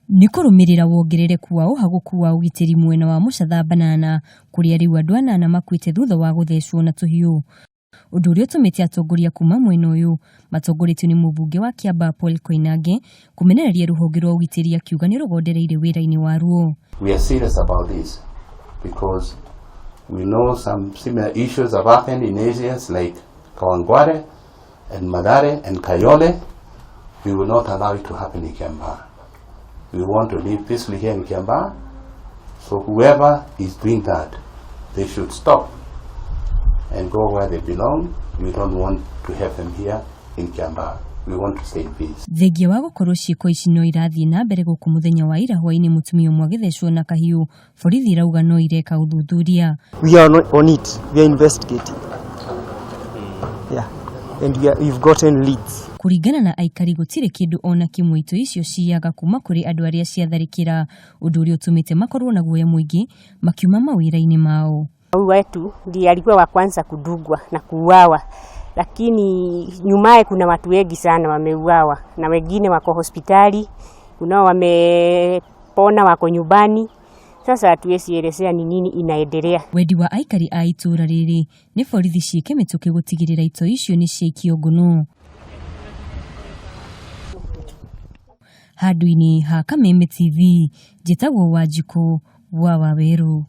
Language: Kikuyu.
Nĩ kũrũmĩrĩra wongerereku wa ũhagũku wa ũgitĩri mwena wa Mũcatha Banana kũrĩa rĩu andũ anana makuĩte thutha wa gũthecwo na tũhiũ. Ũndũ ũrĩa ũtũmĩte atongoria kuma mwena ũyũ matongoretio nĩ mũmbunge wa Kiambaa Paul Koinange kũmenereria rũhonge rwa ũgitĩri akiuga nĩ rũgondereire wĩra-inĩ waruo. We are serious about this because we know some similar issues have happened in areas like Kawangware and Mathare and Kayole. We will not allow it to happen in Kiambaa. We want to live peacefully here in Kiambaa. So whoever is doing that, they should stop and go where they belong. We don't want to have them here in Kiambaa. We want to stay in peace. Thengia wa gũkorwo ciĩko ici no irathiĩ na mbere gũkũ mũthenya wa ira hwaĩ-inĩ mũtumia ũmwe agĩthecwo na kahiũ, borithi irauga no ireka ũthuthuria. We are on it. We are investigating. Yeah. And we've gotten leads. Kũringana na aikari gũtirĩ kĩndũ ona kĩmwe itoi icio ciyaga kuma kũrĩ andũ arĩa ciatharĩkĩra, ũndũ ũrĩa ũtũmĩte makorwo na guoya mũingĩ makiuma mawĩra-inĩ mao. Huyu wetu ndiye alikuwa wa kwanza kudungwa na kuuawa, lakini nyumaye kuna watu wengi sana wameuawa na wengine wako hospitali, kunao wamepona wako nyumbani. Sasa hatuwezi elezea ni nini inaendelea. Wendi wa aikari a itũũra rĩrĩ nĩ borithi ciĩke mĩtũkĩ gũtigĩrĩra itoi icio nĩ ciaikio ngono. Handũ-inĩ ha Kameme TV, njĩtagwo Wanjikũ wa Wawerũ.